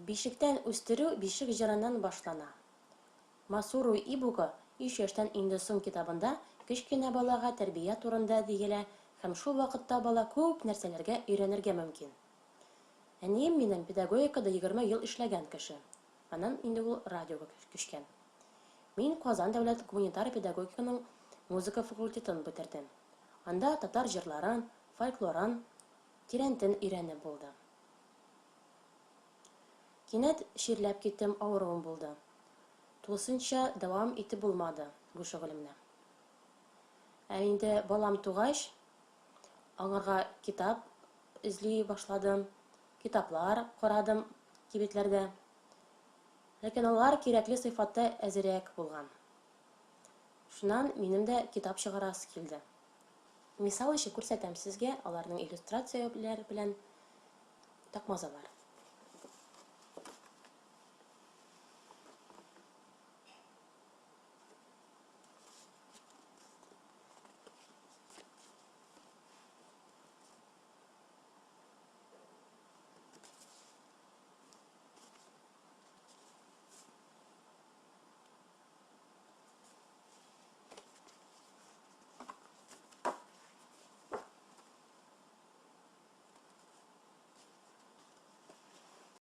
Бишектән үстерү бишек җырыннан башлана. Масуру Ибука Өч яшьтән инде соң китабында кечкенә балага тәрбия турында диелә һәм шул вакытта бала күп нәрсәләргә өйрәнергә мөмкин. Әнием минем педагогикада 20 ел эшләгән кеше. Аннан инде ул радиога күчкән. Мин Казан дәүләт гуманитар педагогиканың музыка факультетын бетердем. Анда татар җырларын, фольклорын тирәнтен өйрәнеп булды. Кинәт чирләп киттем, авыруым булды. Тулысынча дәвам итеп булмады бу шөгылемне. Ә инде балам тугач, аңарга китап эзли башладым, китаплар карадым кибетләрдә. Ләкин алар кирәкле сыйфатта әзерәк булган. Шуннан минем дә китап чыгарасы килде. Мисал өчен күрсәтәм сезгә аларның иллюстрацияләр белән такмазалар.